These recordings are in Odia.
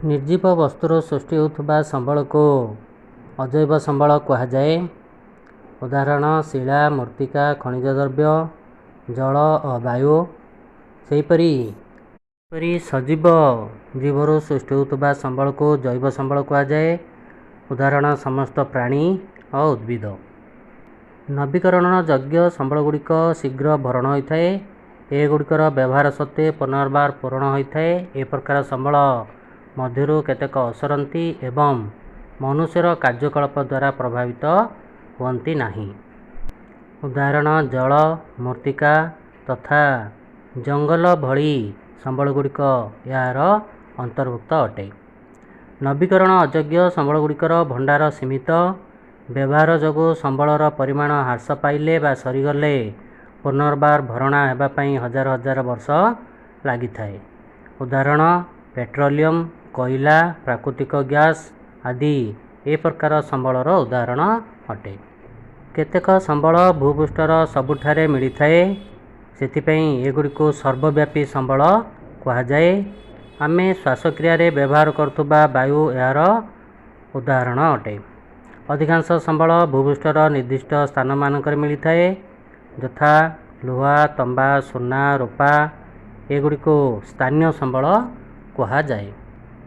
ନିର୍ଜୀବ ବସ୍ତୁରୁ ସୃଷ୍ଟି ହେଉଥିବା ସମ୍ବଳକୁ ଅଜୈବ ସମ୍ବଳ କୁହାଯାଏ। ଉଦାହରଣ: ଶିଳା, ମୃତ୍ତିକା, ଖଣିଜ ଦ୍ରବ୍ୟ, ଜଳ ଓ ବାୟୁ। ସେହିପରି ସଜୀବ ଜୀବରୁ ସୃଷ୍ଟି ହେଉଥିବା ସମ୍ବଳକୁ ଜୈବ ସମ୍ବଳ କୁହାଯାଏ। ଉଦାହରଣ: ସମସ୍ତ ପ୍ରାଣୀ ଓ ଉଦ୍ଭିଦ। ନବୀକରଣ ଯୋଗ୍ୟ ସମ୍ବଳଗୁଡ଼ିକ ଶୀଘ୍ର ଭରଣ ହୋଇଥାଏ। ଏଗୁଡ଼ିକର ବ୍ୟବହାର ସତ୍ତ୍ୱେ ପୁନର୍ବାର ପୂରଣ ହୋଇଥାଏ। ଏ ପ୍ରକାର ସମ୍ବଳ ମଧ୍ୟରୁ କେତେକ ଅସରନ୍ତି ଏବଂ ମନୁଷ୍ୟର କାର୍ଯ୍ୟକଳାପ ଦ୍ୱାରା ପ୍ରଭାବିତ ହୁଅନ୍ତି ନାହିଁ। ଉଦାହରଣ: ଜଳ, ମୃତ୍ତିକା ତଥା ଜଙ୍ଗଲ ଭଳି ସମ୍ବଳଗୁଡ଼ିକ ଏହାର ଅନ୍ତର୍ଭୁକ୍ତ ଅଟେ। ନବୀକରଣ ଅଯୋଗ୍ୟ ସମ୍ବଳଗୁଡ଼ିକର ଭଣ୍ଡାର ସୀମିତ। ବ୍ୟବହାର ଯୋଗୁଁ ସମ୍ବଳର ପରିମାଣ ହ୍ରାସ ପାଇଲେ ବା ସରିଗଲେ ପୁନର୍ବାର ଭରଣା ହେବା ପାଇଁ ହଜାର ହଜାର ବର୍ଷ ଲାଗିଥାଏ। ଉଦାହରଣ: ପେଟ୍ରୋଲିୟମ, କୋଇଲା, ପ୍ରାକୃତିକ ଗ୍ୟାସ୍ ଆଦି ଏ ପ୍ରକାର ସମ୍ବଳର ଉଦାହରଣ ଅଟେ। କେତେକ ସମ୍ବଳ ଭୂପୃଷ୍ଠର ସବୁଠାରେ ମିଳିଥାଏ, ସେଥିପାଇଁ ଏଗୁଡ଼ିକୁ ସର୍ବବ୍ୟାପୀ ସମ୍ବଳ କୁହାଯାଏ। ଆମେ ଶ୍ୱାସକ୍ରିୟାରେ ବ୍ୟବହାର କରୁଥିବା ବାୟୁ ଏହାର ଉଦାହରଣ ଅଟେ। ଅଧିକାଂଶ ସମ୍ବଳ ଭୂପୃଷ୍ଠର ନିର୍ଦ୍ଦିଷ୍ଟ ସ୍ଥାନମାନଙ୍କରେ ମିଳିଥାଏ, ଯଥା ଲୁହା, ତମ୍ବା, ସୁନା, ରୂପା। ଏଗୁଡ଼ିକୁ ସ୍ଥାନୀୟ ସମ୍ବଳ କୁହାଯାଏ।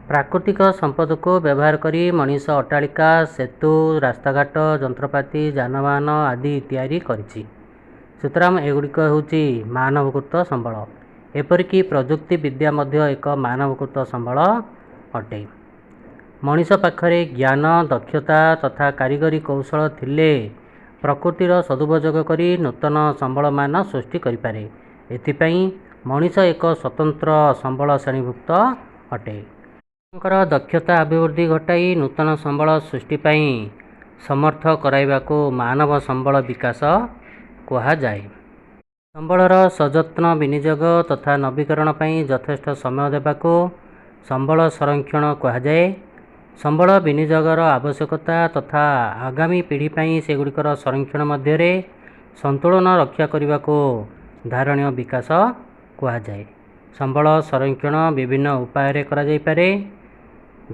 ପ୍ରାକୃତିକ ସମ୍ପଦକୁ ବ୍ୟବହାର କରି ମଣିଷ ଅଟ୍ଟାଳିକା, ସେତୁ, ରାସ୍ତାଘାଟ, ଯନ୍ତ୍ରପାତି, ଯାନବାହନ ଆଦି ତିଆରି କରିଛି। ସୁତରାଂ ଏଗୁଡ଼ିକ ହେଉଛି ମାନବକୃତ ସମ୍ବଳ। ଏପରିକି ପ୍ରଯୁକ୍ତି ବିଦ୍ୟା ମଧ୍ୟ ଏକ ମାନବକୃତ ସମ୍ବଳ ଅଟେ। ମଣିଷ ପାଖରେ ଜ୍ଞାନ, ଦକ୍ଷତା ତଥା କାରିଗରୀ କୌଶଳ ଥିଲେ ପ୍ରକୃତିର ସଦୁପଯୋଗ କରି ନୂତନ ସମ୍ବଳମାନ ସୃଷ୍ଟି କରିପାରେ। ଏଥିପାଇଁ ମଣିଷ ଏକ ସ୍ୱତନ୍ତ୍ର ସମ୍ବଳ ଶ୍ରେଣୀଭୁକ୍ତ ଅଟେ। ଙ୍କର ଦକ୍ଷତା ଅଭିବୃଦ୍ଧି ଘଟାଇ ନୂତନ ସମ୍ବଳ ସୃଷ୍ଟି ପାଇଁ ସମର୍ଥ କରାଇବାକୁ ମାନବ ସମ୍ବଳ ବିକାଶ କୁହାଯାଏ। ସମ୍ବଳର ସଯତ୍ନ ବିନିଯୋଗ ତଥା ନବୀକରଣ ପାଇଁ ଯଥେଷ୍ଟ ସମୟ ଦେବାକୁ ସମ୍ବଳ ସଂରକ୍ଷଣ କୁହାଯାଏ। ସମ୍ବଳ ବିନିଯୋଗର ଆବଶ୍ୟକତା ତଥା ଆଗାମୀ ପିଢ଼ି ପାଇଁ ସେଗୁଡ଼ିକର ସଂରକ୍ଷଣ ମଧ୍ୟରେ ସନ୍ତୁଳନ ରକ୍ଷା କରିବାକୁ ଧାରଣୀୟ ବିକାଶ କୁହାଯାଏ। ସମ୍ବଳ ସଂରକ୍ଷଣ ବିଭିନ୍ନ ଉପାୟରେ କରାଯାଇପାରେ,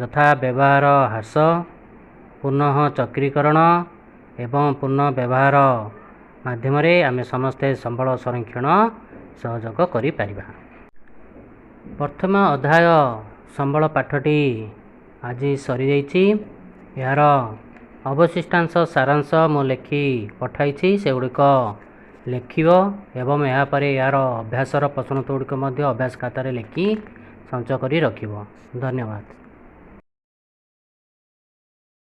ଯଥା ବ୍ୟବହାର ହ୍ରାସ, ପୁନଃ ଚକ୍ରୀକରଣ ଏବଂ ପୁନଃ ବ୍ୟବହାର ମାଧ୍ୟମରେ ଆମେ ସମସ୍ତେ ସମ୍ବଳ ସଂରକ୍ଷଣ ସହଯୋଗ କରିପାରିବା। ପ୍ରଥମ ଅଧ୍ୟାୟ ସମ୍ବଳ ପାଠଟି ଆଜି ସରିଯାଇଛି। ଏହାର ଅବଶିଷ୍ଟାଂଶ ସାରାଂଶ ମୁଁ ଲେଖି ପଠାଇଛି, ସେଗୁଡ଼ିକ ଲେଖିବ ଏବଂ ଏହାପରେ ଏହାର ଅଭ୍ୟାସର ପ୍ରଶ୍ନୋତ୍ତର ଗୁଡ଼ିକ ମଧ୍ୟ ଅଭ୍ୟାସ ଖାତାରେ ଲେଖି ସଞ୍ଚୟ କରି ରଖିବ। ଧନ୍ୟବାଦ।